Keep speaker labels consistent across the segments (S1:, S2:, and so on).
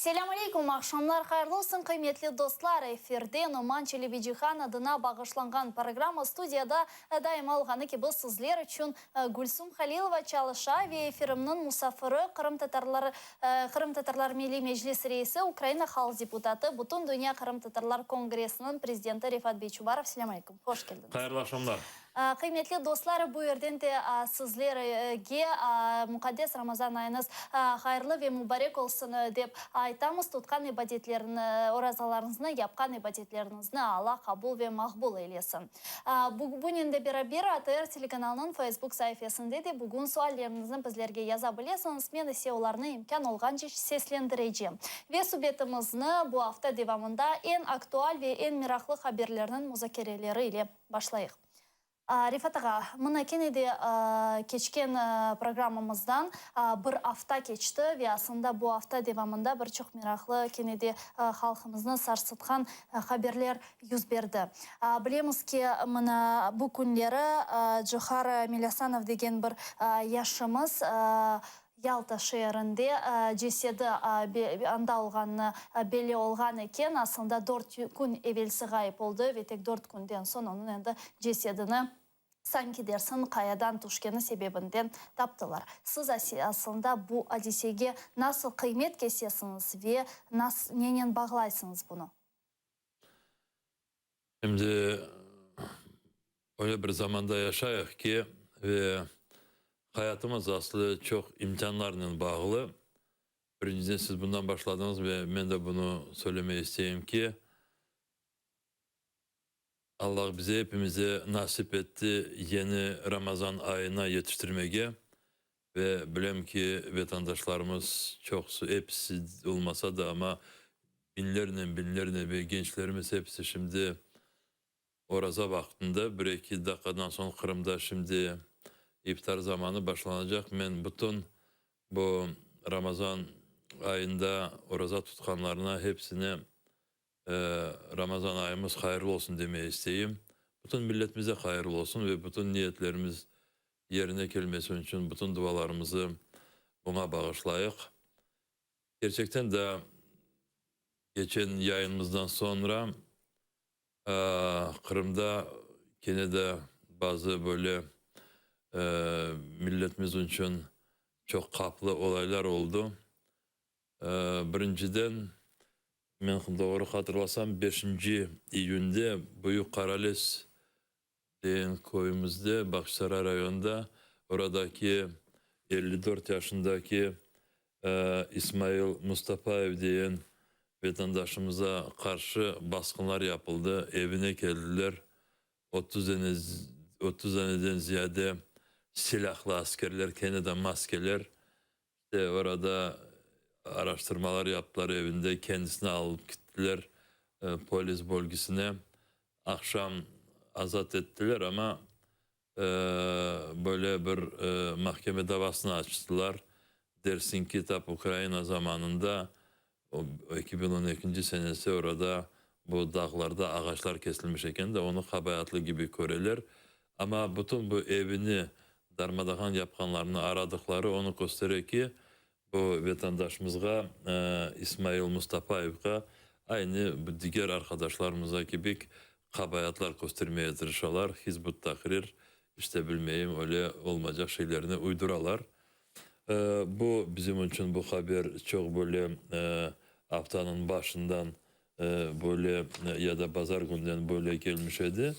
S1: Selâm aleyküm, aqşamlar hayırlı olsun, qıymetli dostlar! Efirde Noman Çelebicihan adına bağışlanğan programma studiyada daima olğanı kibi sizler içün Gülsum Halilova çalışa ve efirimniñ musafiri qırımtatarlar Qırımtatarlar Milliy Meclis reisi, Ukraina halq deputatı, Bütündünya qırımtatarlar kongressiniñ prezidenti Refat bey Çubarov. Selâm aleyküm, hoş keldiñiz!
S2: Hayırlı aqşamlar!
S1: Qıymetli dostlar, bu yerden de sizlerge muqaddes Ramazan ayıñız hayırlı ve mubarek olsun dep aytamız. Tutqan ibadetlerini, orazalarıñıznı, yapqan ibadetleriñizni Alla qabul ve maqbul eylesin. Bunen de beraber ATR telekanalınıñ Facebook saifesinde de bugün sualleriñizni bizlerge yaza bilesiñiz, men ise olarnı imkân olğance seslendirecem. Ve subetimizni bu afta devamında eñ aktual ve eñ meraqlı haberlerniñ muzakereleri ile Başlayıq. Refat ağa, mına kene de keçken programmamızdan bir afta keçti ve aslında bu afta devamında bir çoq meraqlı, kene de halqımıznı sarsıtqan haberler yüz berdi. Bilemiz ki, mına bu künleri Cohar Melasanov degen bir yaşımız Yalta şeerinde cesedi anda olğanı belli olğan eken. Aslında dört kün evelsi ğayıp oldı ve tek dört künden soñ onıñ endi cesedini, sanki dersiñ, qayadan tüşkeni sebebinden taptılar. Siz aslında bu adisege nasıl qıymet kesesiñiz ve nenen bağlaysıñız bunı?
S2: Şimdi öyle bir zamanda yaşayıq ki, ve hayatımız aslı çoq imtianlarnen bağlı. Birinciden siz bundan başladıñız ve men de bunı söylemege isteyim ki, Allah bize epimize nasip etti yeni Ramazan ayına yetiştirmege ve bilem ki, vatandaşlarımız çoqusı, episi olmasa da, amma biñlernen, biñlernen ve gençlerimiz episi şimdi oraza vaqtında, bir-eki daqqadan soñ Qırımda şimdi iftar zamanı başlanacaq. Men bütün bu Ramazan ayında oraza tutqanlarına hepsine Ramazan ayımız hayırlı olsun demeye isteyim. Bütün milletimize hayırlı olsun ve bütün niyetlerimiz yerine kelmesi içün bütün dualarımızı buña bağışlayıq. Kerçekten de keçen yayınımızdan soñra Qırımda kene de bazı böyle milletimiz içün çoq qaplı olaylar oldı. Birinciden, men doğru hatırlasam, beşinci iyünde Büyük Qarales degen köyümizde, Bağçasaray rayonında, oradaki 54 yaşındaki İsmail Mustafayev degen vatandaşımıza qarşı basqınlar yapıldı, evine keldiler, 30 dane, 30 daneden ziyade silâhlı askerler, kene de maskeler, İşte, orada araştırmalar yaptılar evinde, kendisini alıp gittiler polis bölgisine. Aqşam azat ettiler, amma böyle bir mahkeme davasını açtılar. Dersiñ ki, tap Ukraina zamanında, 2012-nci senesi orada bu dağlarda ağaçlar kesilmiş eken de, onı qabaatlı kibi köreler. Amma bütün bu evini darmadağan yapqanlarnı aradıqları onı köstere ki, bu vatandaşımızğa, İsmail Mustafayevğa, aynı bu diger arqadaşlarımızğa kibi qabaatlar köstermege tırışalar, Hizb ut-Tahrir, işte bilmeyim, öyle olmaycaq şeylerni uyduralar. Bu bizim içün bu haber çoq böyle aftanıñ başından böyle ya da bazar künden böyle kelmiş edi.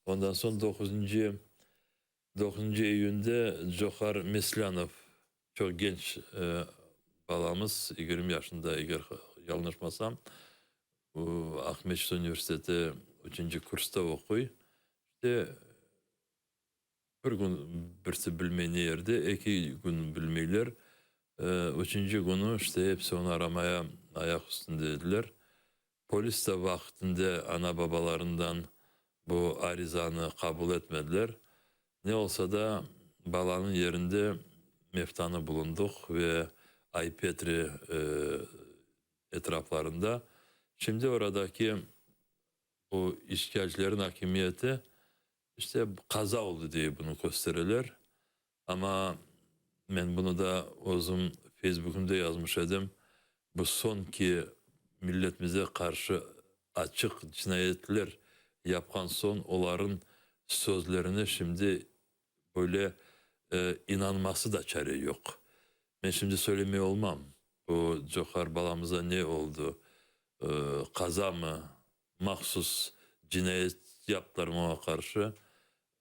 S2: Ondan soñ doquzıncı doquzıncı iyünde Cohar Meslânov, çoq genç balamız, 20 yaşında, eger yañlışmasam, Aqmescit universiteti üçünci kursta oquy. İşte, bir kün birisi bilmey ne yerde, eki kün bilmeyler. Üçünci künü işte episi onı aramaya ayaq üstünde ediler. Polis de vaqtında ana-babalarından bu arizanı qabul etmediler. Ne olsa da, balanıñ yerinde meftanı bulundıq ve Ay-Petri etraflarında. Şimdi oradaki bu işgalcilerin akimiyeti işte qaza oldı diye bunı köstereler. Amma men bunı da özüm Feysbukımda yazmış edim. Bu soñki milletimize qarşı açıq cinayetler yapqan soñ olarıñ sözlerine şimdi böyle inanması da çare yoq. Men şimdi söylemey olmam, bu Cohar balamıza ne oldı, qazamı, mahsus cinayet yaptılarmı oña qarşı.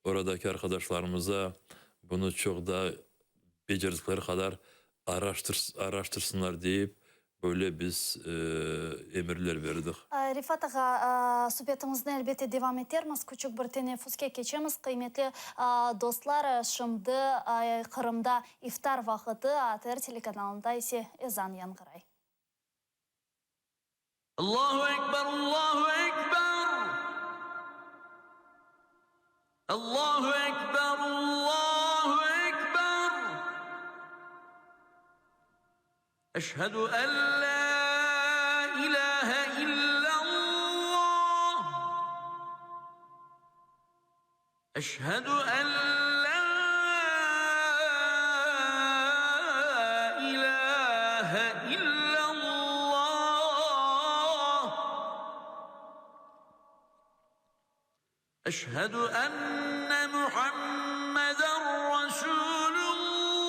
S2: Oradaki arqadaşlarımıza bunı çoq da becerdikleri qadar araştırsınlar deyip, böyle biz emirler berdik.
S1: Refat ağa, subetimizni elbette devam etermiz. Küçük bir teneffüske keçemiz. Qıymetli dostlar, şimdi Qırımda iftar vaqıtı, ATR telekanalında ise ezan yañğıray.
S3: Allahu Ekber, Allahu Ekber! Allahu Ekber, Allahu Ekber! Eşhedü en la ilahe illallah! Eşhedü en la ilahe illallah. Eşhedü enne Muhammeden Resulullah.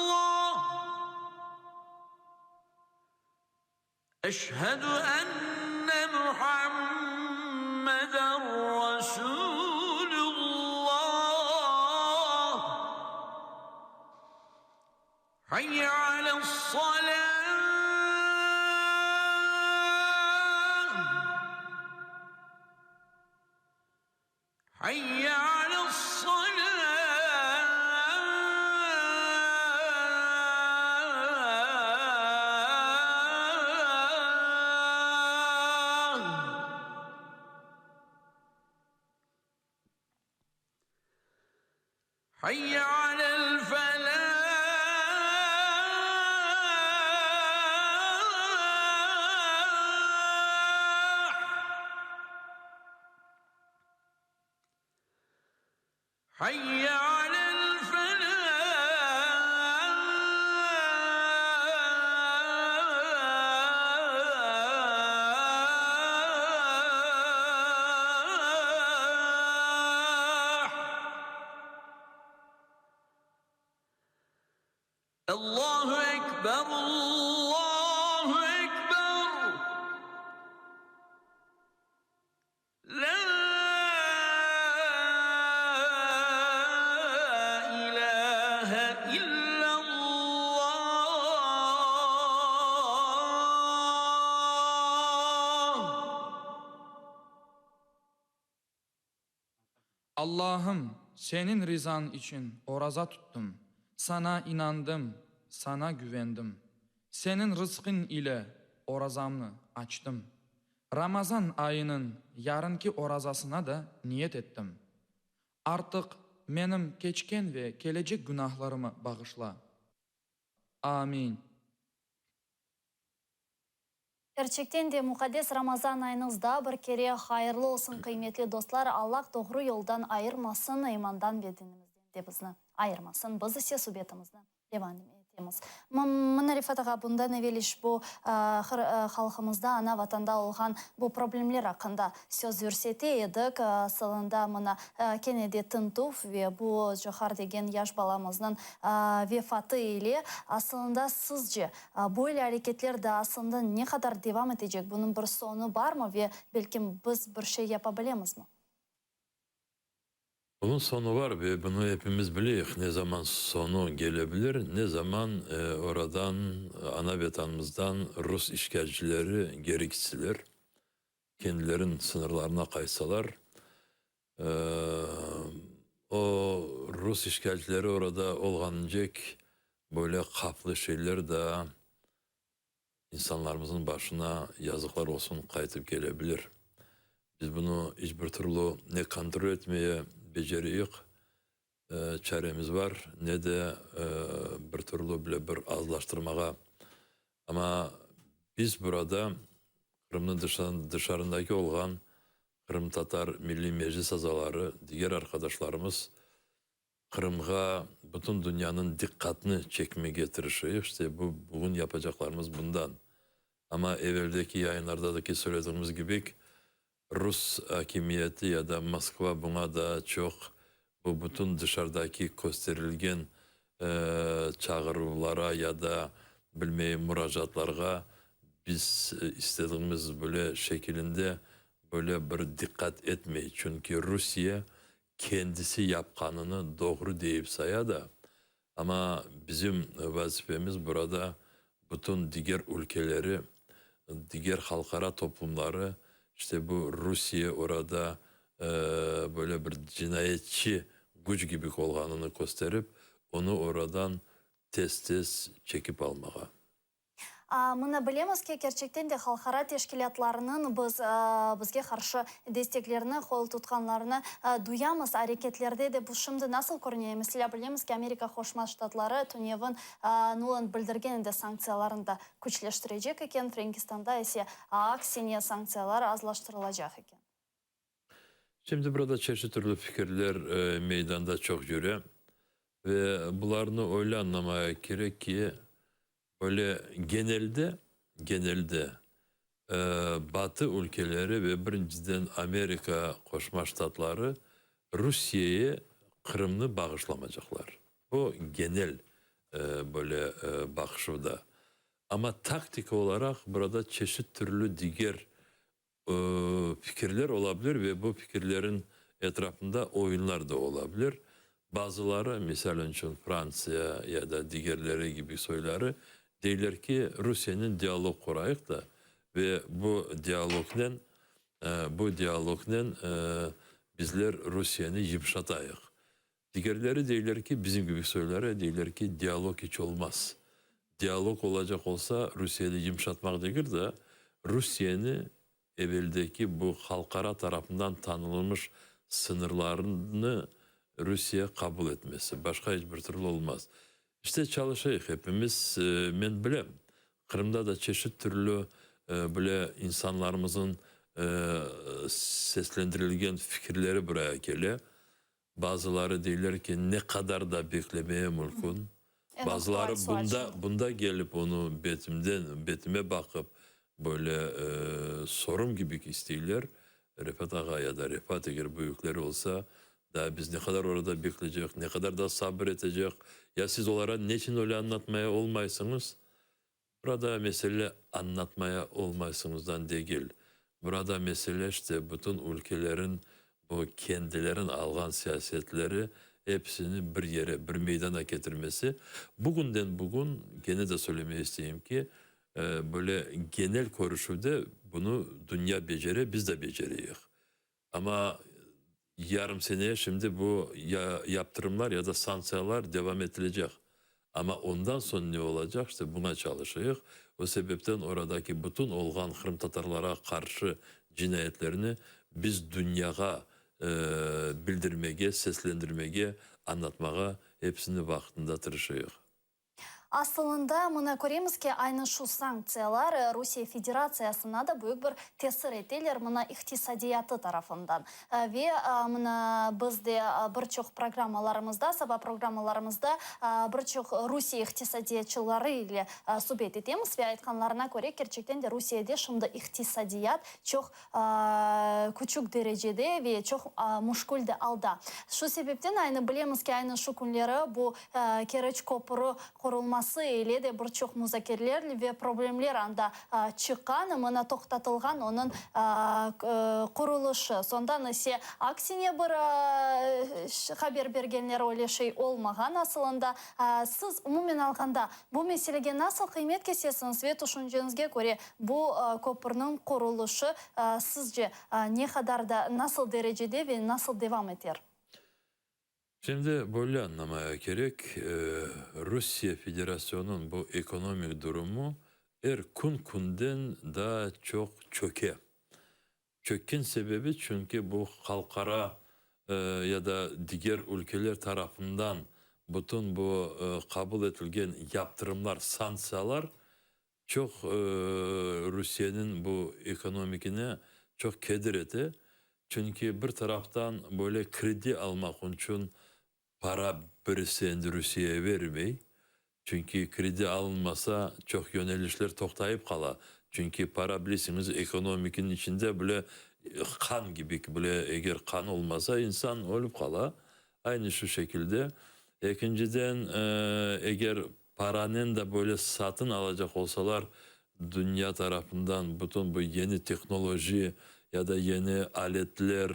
S3: Eşhedü enne Muhammeden Resulullah. Hayye ales-salah. Hayye ales-salah. Hayye alel-felah. Hayye alel-felah. Allahu ekber, Allahu ekber. Lâ ilâhe illallah.
S4: Allahım, Seniñ rizañ içün oraza tuttım, Saña inandım, Saña güvendim. Seniñ rızqıñ ile orazamnı açtım. Ramazan ayınıñ yarınki orazasına da niyet ettim. Artıq menim keçken ve kelecek günahlarımı bağışla. Amin.
S1: Kerçekten de muqaddes Ramazan ayıñız daa bir kere hayırlı olsun, qıymetli dostlar! Allah doğru yoldan ayırmasın, imandan ve dinimizden de bizni ayırmasın. Biz ise subetimizni devam etemiz. Mına, Refat ağa, bundan evel işbu halqımızda, ana Vatanda olğan bu problemler aqqında söz yürsete edik. Asılında, mına, kene de tintüv ve bu Cohar degen yaş balamıznıñ vefatı ile, asılında, sizce, Böyle areketler daa asılında ne qadar devam etecek, bunıñ bir soñu barmı ve belkim biz bir şey yapa bilemizmi?
S2: Bunıñ soñu bar ve bunı epimiz bileyik, ne zaman soñu kele bilir, ne zaman oradan, ana Vetanımızdan rus işgalcileri geri kitseler, kendileriniñ sıñırlarına qaytsalar, O rus işgalcileri orada olğanıncek böyle qaplı şeyler daa insanlarımıznıñ başına, yazıqlar olsun, qaytıp kele bilir. Biz bunı iç bir türlü ne kontrol etmeye beceriyik, çaremiz bar, ne de bir türlü bile bir azlaştırmağa. Amma biz burada Qırımnıñ dışarındaki olğan Qırımtatar Milliy Meclis azaları, diger arqadaşlarımız Qırımğa bütün dünyanıñ diqqatını çekmege tırışıyıq. İşte bu, bugün yapacaqlarımız bundan. Amma eveldeki yayınlardaki söylediğimiz kibi, rus akimiyeti ya da Moskva buña da çoq bu bütün dışarıdaki kösterilgen çağıruvlara ya da bilmeyim muracaatlarğa biz istediğimiz böyle şekilinde böyle bir diqqat etmey. Çünki Rusiye kendisi yapqanını doğru deyip saya da, amma bizim vazifemiz burada bütün diger ülkeleri, diger halqara toplumları, işte bu Rusiye orada böyle bir cinayetçi güç kibi olğanını kösterip, onı oradan tez-tez çekip almağa.
S1: Mına bilemiz ki, kerçekten de halqara teşkilâtlarınıñ biz bizge qarşı desteklerini, qol tutqanlarını duyamız. Areketlerde de bu şimdi nasıl körüne? Meselâ, bilemiz ki, Amerika Qoşma Ştatları tünevin Nuland bildirgen edi, sanktsiyalarnı da küçleştirecek eken, Frenkistanda ise aksine sanktsiyalar azlaştırılacaq eken.
S2: Şimdi burada çeşit türlü fikirler meydanda çoq yüre ve bularnı öyle añlamaya kerek ki, böyle genelde, genelde Batı ülkeleri ve birinciden Amerika Qoşma Ştatları Rusiyeye Qırımnı bağışlamacaqlar. Bu genel böyle baqışuvda. Amma taktika olaraq burada çeşit türlü diger fikirler ola bilir ve bu fikirlerin etrafında oyunlar da ola bilir. Bazıları, misal içün Frantsiya ya da digerleri kibi soyları, deyler ki, Rusiyenen dialog qurayıq da ve bu dialognen, bu dialognen bizler Rusiyeni yımşatayıq. Digerleri deyler ki, bizim kibi soyları deyler ki, dialog iç olmaz. Dialog olacaq olsa, Rusiyeni yımşatmaq degil de, Rusiyeni eveldeki bu halqara tarafından tanılmış sıñırlarını Rusiye qabul etmesi. Başqa iç bir türlü olmaz. İşte çalışayıq hepimiz. Men bilem, Qırımda da çeşit türlü böyle insanlarımızın seslendirilgen fikirleri buraya kele. Bazıları deyler ki, ne qadar da beklemeye mülkün. Bazıları bunda, bunda gelip onı betimden, betime baqıp, böyle sorum kibi isteyler, Refat ağa ya da Refat, eger büyükleri olsa, daa biz ne qadar orada bekleycek, ne qadar da sabır etecek, ya siz olara neçün öyle añlatmaya olmaysıñız? Burada mesele añlatmaya olmaysıñızdan degil. Burada mesele işte bütün ülkelerin bu kendilerin alğan siyasetleri episini bir yere, bir meydana ketirmesi. Bugünden bugün kene de söylemeye isteyim ki, böyle genel körüşüvde bunı dünya becere, biz de becereyik. Amma yarım seneye şimdi bu ya yaptırımlar ya da sanktsiyalar devam etilecek. Amma ondan soñ ne olacaq, işte buña çalışayıq. O sebepten oradaki bütün olğan qırımtatarlara qarşı cinayetlerni biz dünyağa bildirmege, seslendirmege, añlatmağa episini vaqtında tırışayıq.
S1: Asılında, mına köremiz ki, aynı şu sanktsiyalar Rusiye Federatsiyasına da büyük bir tesir eteler, mına iqtisadiyatı tarafından. Ve mına biz de bir çoq programmalarımızda, saba programmalarımızda bir çoq Rusiye iqtisadiyatçıları ile subet etemiz ve aytqanlarına köre, kerçekten de Rusiyede şimdi iqtisadiyat çoq küçük derecede ve çoq müşkül de alda. Şu sebepten aynı bilemiz ki, aynı şu künleri bu Keriç köpüri qurulması ile de bir çoq muzakereler ve problemler anda çıqqan, mına toqtatılğan onıñ qurulışı. Sondan ise aksine bir haber bergenler, öyle şey olmağan asılında. Siz umumen alğanda bu meselege nasıl qıymet kesesiñiz ve tüşünceñizge köre bu köpürniñ qurulışı sizce ne qadar da, nasıl derecede ve nasıl devam eter?
S2: Şimdi böyle añlamaya kerek, Rusiye Federasyonıñ bu ekonomik durumu er kün-künden daa çoq çöke. Çökken sebebi, çünki bu halqara ya da diger ülkeler tarafından bütün bu qabul etilgen yaptırımlar, sanktsiyalar çoq Rusiyeniñ bu ekonomikine çoq keder ete. Çünki bir taraftan böyle kredi almaq içün para birisi endi Rusiyeye vermey. Çünki kredi alınmasa, çoq yönelişler toqtayıp qala. Çünki para, bilesiñiz, ekonomikinıñ içinde bile qan kibi bile, eger qan olmasa, insan ölip qala. Aynı şu şekilde. Ekinciden, eger paranen de böyle satın alacaq olsalar, dünya tarafından bütün bu yeni tehnoloji ya da yeni aletler,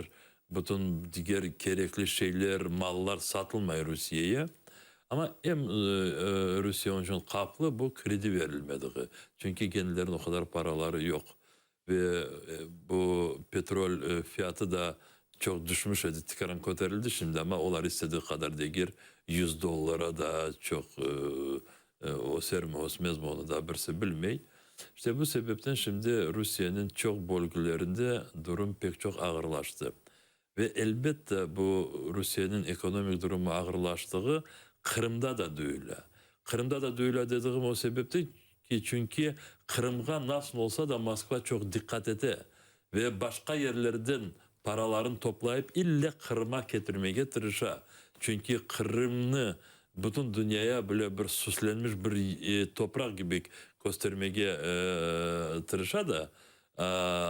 S2: bütün diger kerekli şeyler, mallar satılmay Rusiyeye. Amma em Rusiye onıñ içün qaplı, bu kredi verilmediği. Çünki kendileriniñ o qadar paraları yoq. Ve bu petrol fiyatı da çoq düşmüş edi, tikaran köterildi şimdi, amma olar istediği qadar degil, 100 dollara da çoq ösermi, ösmezmi, onı da birisi bilmey. İşte bu sebepten şimdi Rusiyeniñ çoq bölgelerinde durum pek çoq ağırlaştı. Ve elbette bu Rusiyeniñ ekonomik durumı ağırlaştığı Qırımda da duyula. Qırımda da duyula dediğim o sebepten ki, çünki Qırımğa nasıl olsa da Moskva çoq diqqat ete ve başqa yerlerden paralarını toplayıp ille Qırıma ketirmege tırışa. Çünki Qırımnı bütün dünyaya bile bir süslenmiş bir topraq kibi köstermege tırışa da,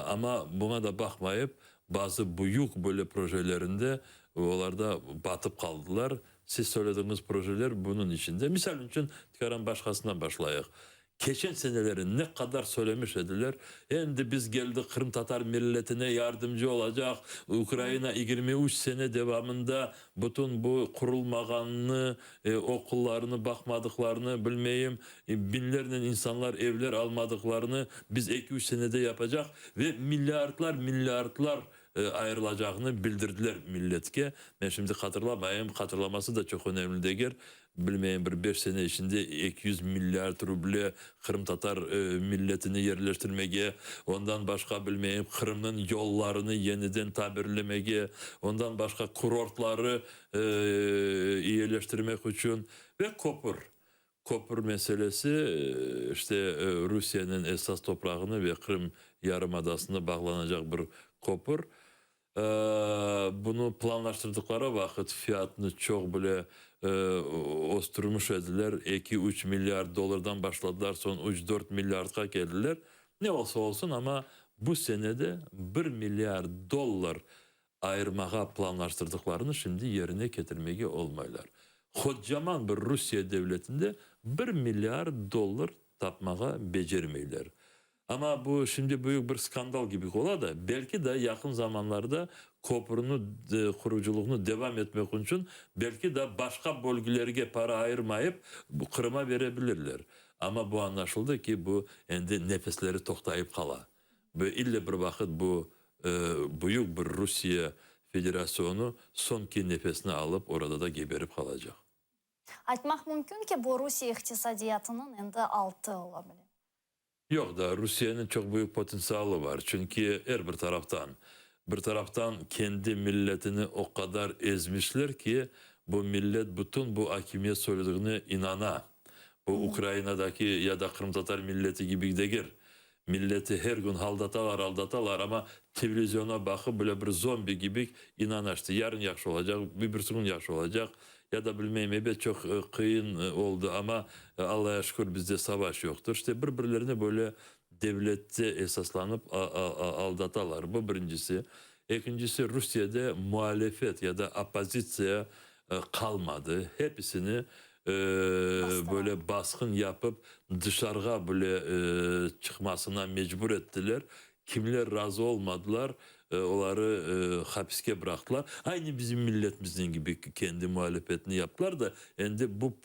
S2: Amma buña da baqmayıp, bazı büyük böyle projelerinde olarda batıp qaldılar. Siz söylediğiñiz projeler bunıñ içinde. Misal içün, tikaran başqasından başlayıq. Keçen seneleri ne qadar söylemiş ediler, endi biz keldik, qırımtatar milletine yardımcı olacaq, Ukraina 23 sene devamında bütün bu qurulmağannı, oqullarnı baqmadıqlarını, bilmeyim, biñlernen insanlar evler almadıqlarını biz eki-üç senede yapacaq ve milliardlar, milliardlar ayırılacağını bildirdiler milletke. Men şimdi hatırlamayım, hatırlaması da çoq önemli degil. Bilmeyim, bir beş sene içinde 200 milliard ruble qırımtatar milletini yerleştirmege, ondan başqa, bilmeyim, Qırımnıñ yollarını yeniden tabirlemege, ondan başqa kurortları iyeleştirmek içün ve köpür. Köpür meselesi, işte, Rusiyeniñ esas toprağını ve Qırım yarımadasını bağlanacaq bir köpür. Bunı planlaştırdıqları vaqıt fiyatnı çoq bile östürmiş ediler, eki-üç milliard dollardan başladılar, soñ üç-dört milliardqa keldiler. Ne olsa olsun, amma bu sene de bir milliard dollar ayırmağa planlaştırdıqlarını şimdi yerine ketirmege olmaylar. Qocaman bir Rusiye devletinde bir milliard dollar tapmağa becermeyler. Amma bu şimdi büyük bir skandal kibi ola da, belki de yaqın zamanlarda köpürni qurucılığını devam etmek içün belki de başqa bölgelerge para ayırmayıp Qırıma bere bilirler. Amma bu añlaşıldı ki, bu endi nefesleri toqtayıp qala. Ve ille bir vaqıt bu büyük bir Rusiye Federasyonu soñki nefesini alıp orada da geberip qalacaq.
S1: Aytmaq mümkün ki, bu Rusiye iqtisadiyatınıñ endi altı ola bile.
S2: Yoq da, Rusiyeniñ çoq büyük potentsialı bar, çünki er bir taraftan, bir taraftan kendi milletini o qadar ezmişler ki, bu millet bütün bu akimiyet söylediğine inana. Bu Ukrainadaki ya da qırımtatar milleti kibi degil. Milleti her gün aldatalar, aldatalar, amma televiziona baqıp böyle bir zombi kibi inana, işte yarın yahşı olacaq, birbirsi kün yahşı olacaq, ya da bilmeyim, ebet çoq qıyın oldı, amma Allaya şükür bizde savaş yoqtır. İşte bir-birlerine böyle devlette esaslanıp aldatalar. Bu birincisi. Ekincisi, Rusiyede mualefet ya da oppozitsiya qalmadı. Hepisini böyle basqın yapıp, dışarığa bile çıqmasına mecbur ettiler. Kimler razı olmadılar, oları hapiske bıraqtılar. Aynı bizim milletimizniñ kibi kendi muhalefetini yaptılar da, endi bu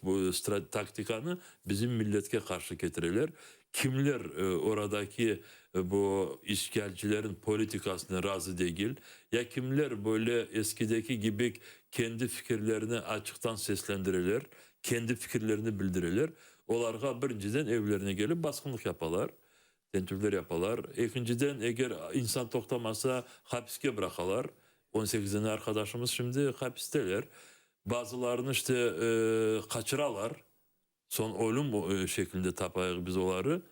S2: taktikanı bizim milletke qarşı ketireler. Kimler oradaki bu işgalcilerin politikasına razı degil, ya kimler böyle eskideki kibi kendi fikirlerini açıqtan seslendireler, kendi fikirlerini bildireler, olarğa birinciden evlerine kelip basqınlıq yapalar, tentüvler yapalar. Ekinciden, eger insan toqtamasa, hapiske bıraqalar. On sekiz dane arqadaşımız şimdi hapisteler. Bazılarını işte qaçıralar. Soñ ölüm şeklinde tapayıq biz oları,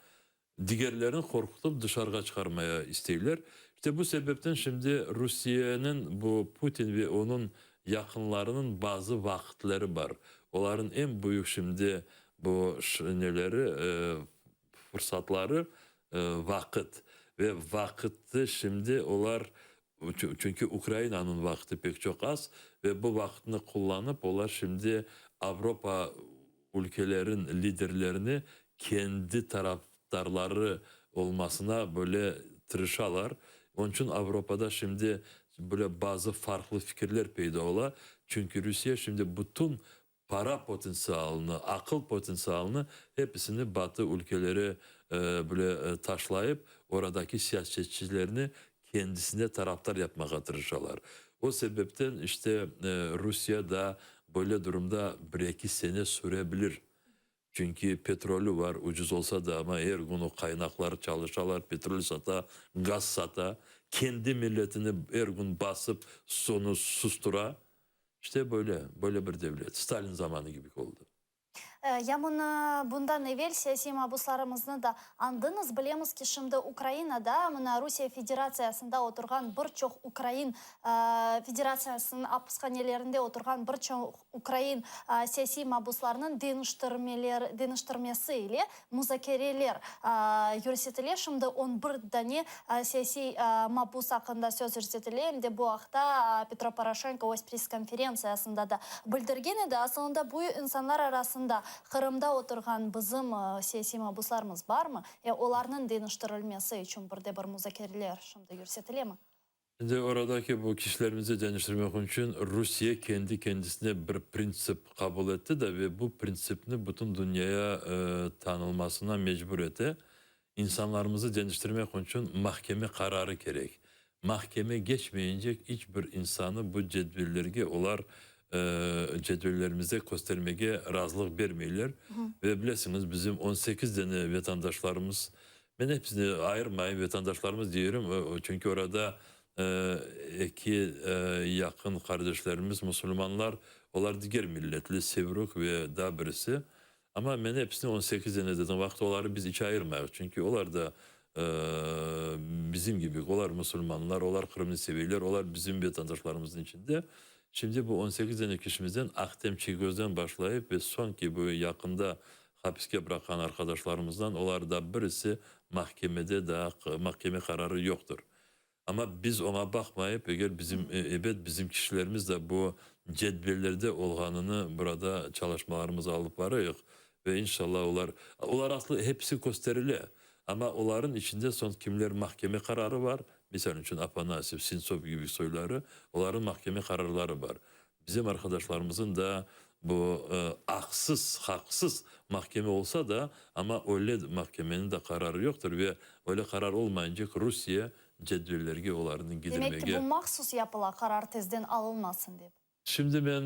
S2: digerlerini qorqutıp dışarığa çıqarmaya isteyler. İşte bu sebepten şimdi Rusiyeniñ bu Putin ve onıñ yaqınlarınıñ bazı vaqıtları bar. Olarnıñ eñ büyük şimdi bu neleri, fırsatları. Vaqıt. Ve vaqıtı şimdi olar, çünki Ukrainanıñ vaqtı pek çoq az, ve bu vaqıtnı qullanıp, olar şimdi Avropa ülkelerin liderlerini kendi tarafdarları olmasına böyle tırışalar. Onıñ içün Avropada şimdi böyle bazı farqlı fikirler peyda ola, çünki Rusiye şimdi bütün para potentsialını, aqıl potentsialını episini Batı ülkeleri bile taşlayıp, oradaki siyasetçilerni kendisine tarafdar yapmağa tırışalar. O sebepten işte Rusiye da böyle durumda bir-eki sene sürebilir. Çünki petrolü var, ucuz olsa da, amma er kün o qaynaqlar çalışalar, petrol sata, gaz sata, kendi milletini er kün basıp, onı sustura. İşte böyle, böyle bir devlet. Stalin zamanı kibi oldı.
S1: Ya mına bundan evel siyasiy mabuslarımıznı da añdıñız. Bilemiz ki, şimdi Ukrainada, mına Rusiye Federatsiyasında oturğan bir çoq ukrain, Federatsiyasınıñ apishanelerinde oturğan bir çoq ukrain siyasiy mabuslarnıñ deñiştirmesi ile muzakereler yürsetile. Şimdi on bir dane siyasiy mabus aqqında söz yürsetile, em de bu aqta Petro Poroşenko öz press-konferentsiyasında da bildirgen edi. Asılında bu insanlar arasında Qırımda oturğan bizim siyasiy mabuslarımız barmı? Olarnıñ deñiştirilmesi içün bir de bir muzakereler şimdi yürsetilemi?
S2: Şimdi oradaki bu kişilerimizi deñiştirmek içün Rusiye kendi kendisine bir printsip qabul etti de ve bu printsipni bütün dünyaya tanılmasına mecbur ete. İnsanlarımızı deñiştirmek içün mahkeme qararı kerek. Mahkeme geçmeyince iç bir insanı bu cedvellerge olar cedvellerimizde köstermege razılıq bermeyler. Ve bilesiñiz bizim 18 dane vatandaşlarımız Men episini ayırmayım, vatandaşlarımız deyrim, çünki orada eki yaqın qardeşlerimiz, musulmanlar, olar diger milletli, Sevruk ve daa birisi. Amma men episini 18 dene dedim vaqıt, oları biz iç ayırmayıq, çünki olar da bizim kibi, olar musulmanlar, olar Qırımnı seveyler, olar bizim vatandaşlarımıznıñ içinde. Şimdi bu 18 dene kişimizden Ahtem Çiygozdan başlayıp ve soñki bu yaqında Hapiske bıraqqan arqadaşlarımızdan olar da birisi mahkemede daa mahkeme qararı yoqtır. Amma biz oña baqmayıp, eger bizim, ebet, bizim kişilerimiz de bu cedvellerde olğanını burada çalışmalarımız alıp barayıq ve inşallah olar, olar aslı hepisi kösterile, amma olarnıñ içinde soñ kimler mahkeme qararı bar, misal içün Afanasyev, Sentsov kibi soyları, olarnıñ mahkeme qararları bar. Bizim arqadaşlarımızın da bu aqsız, haqsız mahkeme olsa da, amma öyle mahkemeniñ de qararı yoqtır ve öyle qarar olmayıncıq Rusiye cedvellerge olarnı
S1: Demek ki,
S2: gidirmege.
S1: bu mahsus yapıla, qarar tezden alınmasın dep.
S2: Şimdi men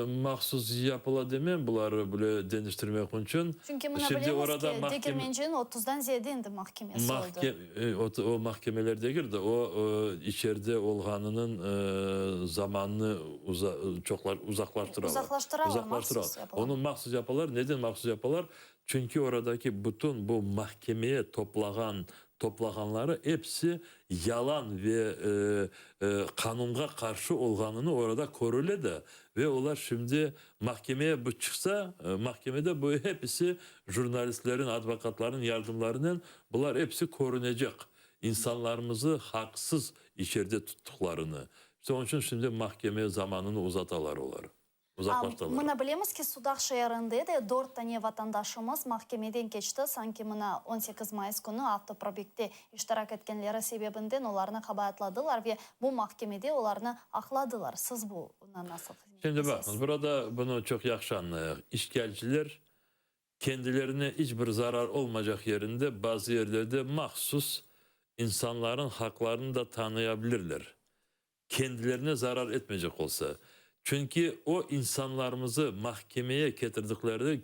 S2: mahsus yapıla demem, buları bile deñiştirmek içün.
S1: Çünki mına
S2: Şimdi
S1: bilemiz
S2: orada
S1: ki,
S2: mahkeme.
S1: Degermenciniñ otuzdan ziyade endi mahkemesi oldı.
S2: Mahke, o mahkemeler degil de, o içeride olğanınıñ zamanını uza, çoqlar, uzaqlaştıralar.
S1: Uzaqlaştıralar,
S2: Uzaqlaştıralar.
S1: mahsus yapalar.
S2: Onı mahsus yapalar. Neden mahsus yapalar? Çünki oradaki bütün bu mahkemeye toplağan, toplağanları episi yalan ve qanunğa qarşı olğanını orada körüle de ve olar şimdi Mahkemeye bu çıqsa, mahkemede bu hepisi jurnalistlerin, advokatların yardımlarınen bular hepsi körünecek, insanlarımızı haqsız içerde tuttuqlarını. İşte onıñ içün şimdi mahkeme zamanını uzatalar olar, uzaqlaştalar.
S1: Mına bilemiz ki, Sudaq şeerinde de dört tane vatandaşımız mahkemeden keçti, sanki mına 18 mayıs künü avtoprobegte iştirak etkenleri sebebinden olarnı qabaatladılar ve bu mahkemede olarnı aqladılar. Siz bunı nasıl
S2: Şimdi baqıñız, burada bunı çoq yahşı añlayıq. İşgalciler kendilerine iç bir zarar olmaycaq yerinde bazı yerlerde mahsus insanların haqlarını da tanıyabilirler. Kendilerine zarar etmeycek olsa. Çünki o insanlarımızı mahkemeye ketirdikleri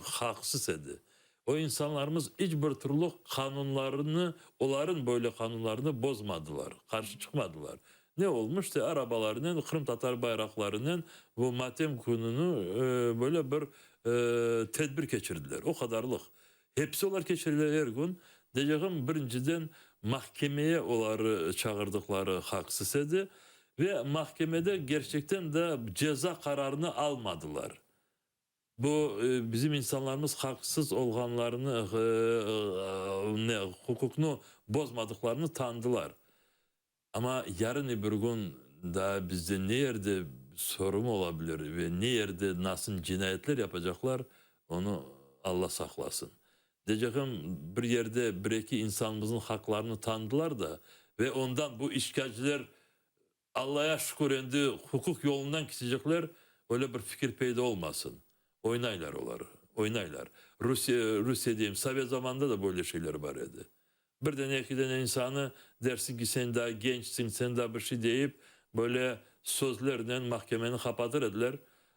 S2: haqsız edi. O insanlarımız iç bir türlü qanunlarını, oların böyle qanunlarını bozmadılar, qarşı çıqmadılar. Ne olmuş? İşte arabalarınen, qırımtatar bayraqlarınen bu matem kününi böyle bir tedbir keçirdiler. O qadarlıq. Hepsi olar keçirile er kün. Deycegim, birinciden, mahkemeye oları çağırdıqları haqsız edi ve mahkemede kerçekten de ceza qararını almadılar. Bu bizim insanlarımız haqsız olğanlarını, huquqnı bozmadıqlarını tanıdılar. Amma yarın-öbür kün daa bizde ne yerde sorun ola bilir ve ne yerde nasıl cinayetler yapacaqlar, onı Alla saqlasın. Deycegim, bir yerde bir-eki insanımıznıñ haqlarını tanıdılar da ve ondan bu işgalciler Allaya şükür, endi huquq yolundan ketecekler, öyle bir fikir peyda olmasın. Oynaylar olar, oynaylar. Rusiye, Rusiye deyim, sovet zamanında da böyle şeyler bar edi. Bir dene, eki dene insanı dersiñ ki, sen daa gençsiñ, sen daa bir şey deyip, böyle sözlernen mahkemeni qapatır ediler.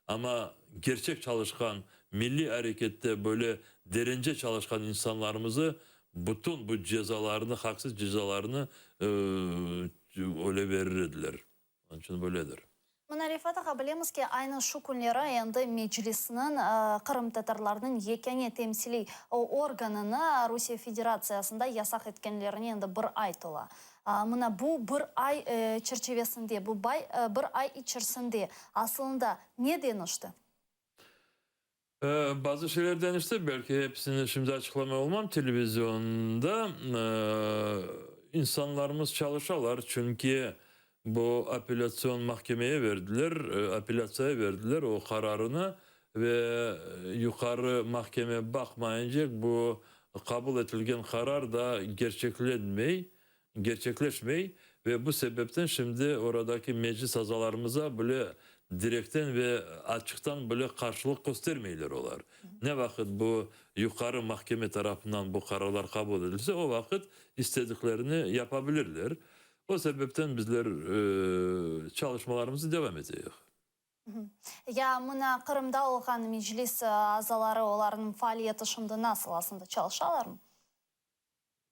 S2: Amma kerçek çalışqan, milliy arekette böyle derence çalışqan insanlarımızı bütün bu cezalarnı, haqsız cezalarnı öyle verir ediler. Onıñ içün böyledir.
S1: Mına, Refat ağa, bilemiz ki, aynı şu künleri endi Meclisniñ, qırımtatarlarnıñ yekâne temsiliy organını Rusiye Federatsiyasında yasaq etkenlerine endi bir ay tola. Mına bu bir ay çerçivesinde, bu bir ay içersinde asılında ne deñişti?
S2: Bazı şeyler deñişti, belki hepsini şimdi açıqlamay olmam televizionda. İnsanlarımız çalışalar, çünki bu apellâtsion mahkemeye berdiler, apellâtsiyaya berdiler o qararını ve yuqarı mahkeme baqmayıncek bu qabul etilgen qarar da gerçeklenmey, gerçekleşmey ve bu sebepten şimdi oradaki meclis azalarımıza bile direkten ve açıqtan bile qarşılıq köstermeyler olar. Ne vaqıt bu yuqarı mahkeme tarafından bu qararlar qabul etilse, o vaqıt istediklerini yapa bilirler. O sebepten bizler çalışmalarımızı devam eteyik.
S1: Ya mına Qırımda olğan meclis azaları, olarnıñ faaliyeti şimdi nasıl, aslında çalışalarmı?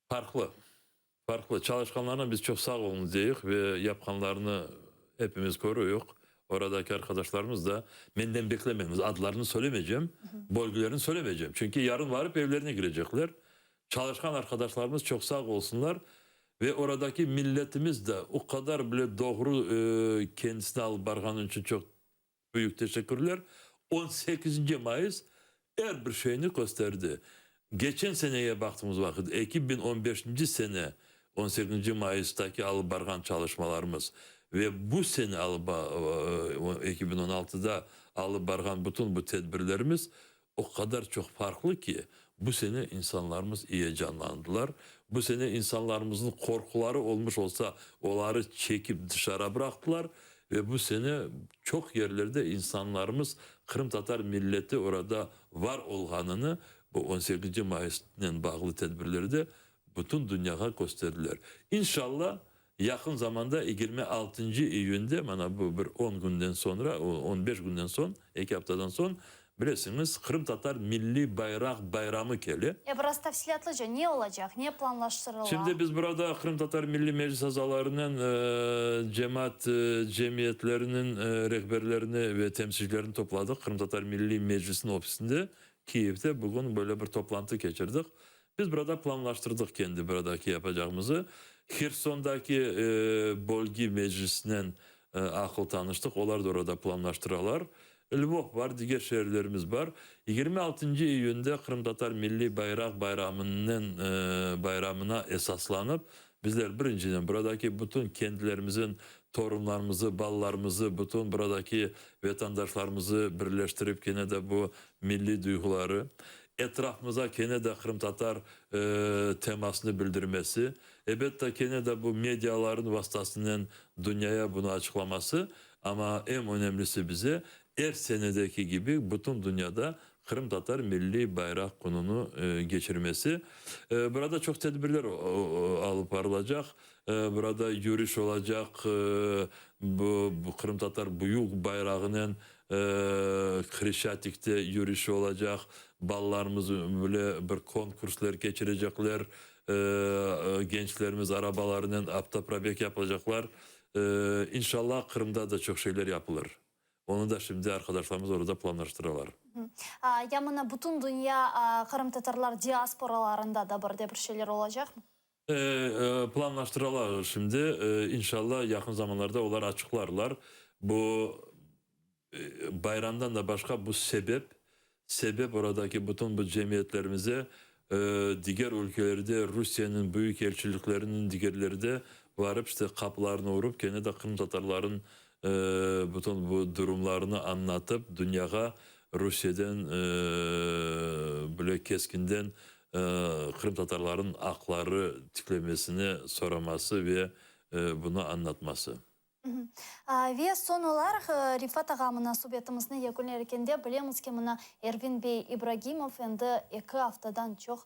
S2: Farqlı. Farqlı. Çalışqanlarına biz çoq sağ oluñız deyik ve yapqanlarını epimiz körüyik. Oradaki arqadaşlarımız da, menden beklemeñiz, adlarını söylemeycem, bölgelerini söylemeycem. Çünki yarın varıp evlerine kirecekler. Çalışqan arqadaşlarımız çoq sağ olsunlar ve oradaki milletimiz de o qadar bile doğru kendisini alıp barğanı içün çoq Büyük teşekkürler. On sekizinci mayıs er bir şeyni kösterdi. Geçen senege baqtığımız vaqıt, 2015-nci sene on sekizinci mayıstaki alıp barğan çalışmalarımız ve bu sene alıp 2016-da alıp barğan bütün bu tedbirlerimiz o qadar çoq farqlı ki, bu sene insanlarımız eyecanlandılar. Bu sene insanlarımıznıñ qorquları olmuş olsa, oları çekip dışara bıraqtılar ve bu sene çoq yerlerde insanlarımız qırımtatar milleti orada var olğanını bu on sekizinci mayısnen bağlı tedbirlerde bütün dünyağa kösterdiler. İnşalla, yaqın zamanda 26 iyünde, mana bu bir on künden soñra, on beş künden soñ, eki aftadan soñ, bilesiñiz, Qırımtatar milliy bayraq bayramı kele.
S1: E, biraz tafsilâtlıca, ne olacaq, ne planlaştırıla?
S2: Şimdi biz burada Qırımtatar Milliy Meclis azalarınen, cemaat cemiyetleriniñ rehberlerini ve temsilcilerini topladıq Qırımtatar Milliy Meclisiniñ ofisinde, Kiyevde bugün böyle bir toplantı keçirdik. Biz burada planlaştırdıq kendi buradaki yapacağımızı. Hersondaki bölge meclisinen aqıl tanıştıq, olar da orada planlaştıralar. Lvov bar, diger şeerlerimiz bar. 26 iyünde Qırımtatar milliy bayraq bayramınen bayramına esaslanıp, bizler birinciden buradaki bütün kendilerimizin torunlarımızı, balalarımızı, bütün buradaki vetandaşlarımızı birleştirip kene de bu milliy duyğuları, etrafımıza kene de qırımtatar temasını bildirmesi, ebette kene de bu mediaların vastasınen dünyaya bunı açıqlaması, amma eñ önemlisi bize er senedeki kibi bütün dünyada Qırımtatar milliy bayraq kününi keçirmesi. Burada çoq tedbirler alıp barılacaq. Burada yürüş olacaq, bu qırımtatar büyük bayrağınen Hreşçatikte yürüş olacaq, balalarımız bile bir konkurslar keçirecekler, gençlerimiz arabalarınen avtoprobeg yapacaqlar. İnşallah, Qırımda da çoq şeyler yapılır. Onı da şimdi arqadaşlarımız orada planlaştıralar.
S1: Ya mına bütün dünya qırımtatarlar diasporalarında da bir de bir şeyler olacaqmı?
S2: Planlaştıralar şimdi. İnşallah, yaqın zamanlarda olar açıqlarlar. Bu bayramdan da başqa bu sebep. Sebep oradaki bütün bu cemiyetlerimize diger ülkelerde Rusiyeniñ büyük elçilikleriniñ digerlerde varıp işte qapılarını urıp kene de qırımtatarların bütün bu durumlarını añlatıp dünyağa Rusiyeden böyle keskinden qırımtatarların aqları tiklemesine soraması ve bunı añlatması.
S1: Ve soñ olaraq, Rifat ağa, mına subetimizni yekünler ekende, bilemiz ki, mına Ervin bey İbragimov endi eki aftadan çoq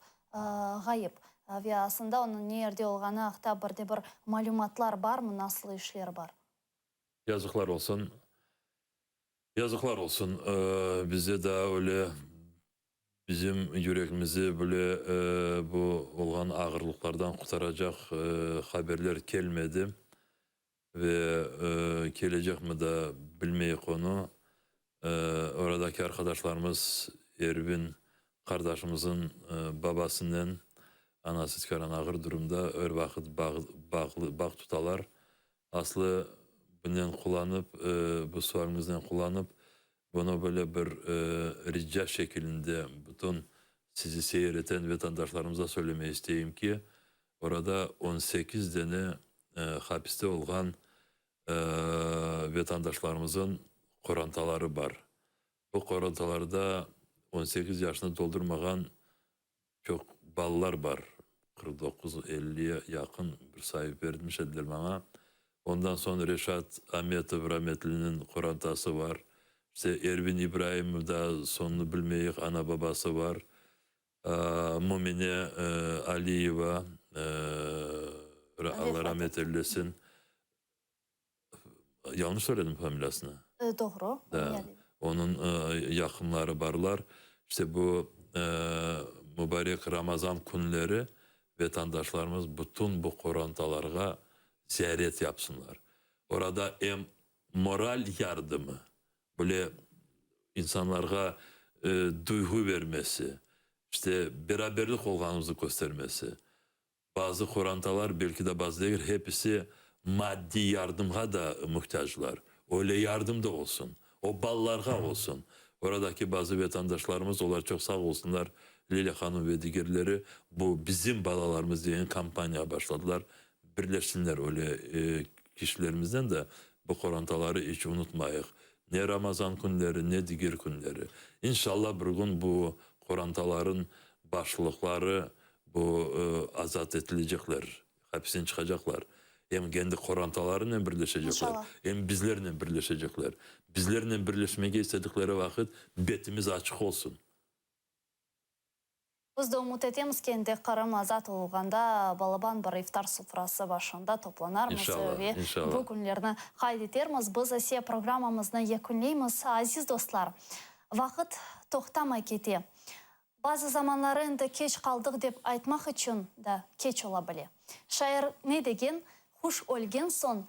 S1: ğayıp. Ve aslında onıñ ne yerde olğanı aqta bir de bir malümatlar barmı, nasıl işler bar?
S2: Yazıqlar olsun. Yazıqlar olsun, bizde daa öyle bizim yüregimizi bile bu olğan ağırlıqlardan qurtaracaq haberler kelmedi ve kelecekmi da bilmeyik onı. Oradaki arqadaşlarımız Ervin qardaşımızın babasınen, anası tikaran ağır durumda, er vaqıt bağ tutalar. Aslı bunen qullanıp, bu sualiñiznen qullanıp, bunı böyle bir rica şekilinde bütün sizi seyir eten vetandaşlarımıza söylemege isteyim ki, orada 18 dene hapiste olğan vetandaşlarımızın qorantaları bar. Bu qorantalarda 18 yaşını toldurmağan Çoq balalar bar, 49, elliye yaqın bir sayıp bermiş ediler maña. Ondan soñ Reşat Ametov rametliniñ qorantası bar. İşte Ervin İbraimov da soñunı bilmeyik, ana-babası bar. Mumine Aliyeva, Alla ramet eylesin. Yañlış söyledim familiyasını?
S1: Doğru.
S2: Da, onıñ yaqınları barlar. İşte bu mubarek Ramazan künleri vetandaşlarımız bütün bu qorantalarğa ziyaret yapsınlar. Orada em moral yardımı, böyle insanlarğa duyğu vermesi, işte beraberlik olğanımıznı köstermesi, Bazı qorantalar, belki de bazı degil, hepisi maddiy yardımğa da muhtaclar. Öyle yardım da olsun. O balalarğa olsun. Oradaki bazı vetandaşlarımız, olar çoq sağ olsunlar, Lilâ hanım ve digerleri, bu bizim balalarımız degen kampaniya başladılar. Birleşsinler öyle kişilerimiznen de bu qorantaları iç unutmayıq. Ne Ramazan künleri, ne diger künleri. İnşallah bir gün bu qorantaların başlıqları Bu azat etilecekler, hapisten çıqacaqlar. Em kendi qorantalarınen birleşecekler, em bizlernen birleşecekler. Bizlernen birleşmege istedikleri vaqıt betimiz açıq olsun.
S1: Biz de ümüt etemiz ki, endi Qırım azat olğanda balaban bir iftar sofrası başında toplanarmız ve bu künlerni qayd etermiz. Biz ise programmamıznı yekünleymiz. Aziz dostlar, vaqıt toqtamay kete. Bazı zamanları endi keç qaldıq dep aytmaq içün da keç ola bile. Şair ne degen, Quş ölgen soñ,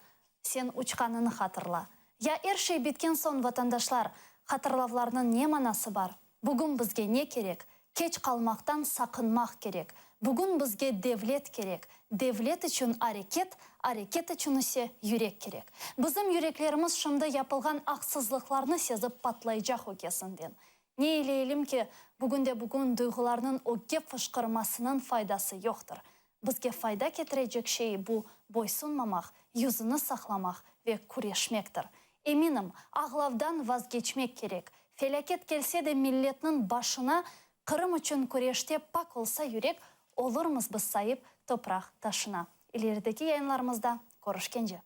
S1: sen uçqanını hatırla. Ya er şey bitken soñ, vatandaşlar, hatırlavlarnıñ ne manası bar? Bugün bizge ne kerek? Keç qalmaqtan saqınmaq kerek. Bugün bizge devlet kerek. Devlet içün areket, areket içün ise yürek kerek. Bizim yüreklerimiz şimdi yapılğan aqsızlıqlarnı sezip patlaycaq ökesinden. Ne eyleyelim ki, bugünde-bugün duyğularnıñ ögge fışqırmasınıñ faydası yoqtır. Bizge fayda ketirecek şey bu boysunmamaq, yüzüni saqlamaq ve küreşmektir. Eminim, ağlavdan vazgeçmek kerek. Felâket kelse de milletniñ başına, Qırım içün küreşte pak olsa yürek, olurmız biz saip topraq taşına. İlerideki yayınlarımızda körüşkence.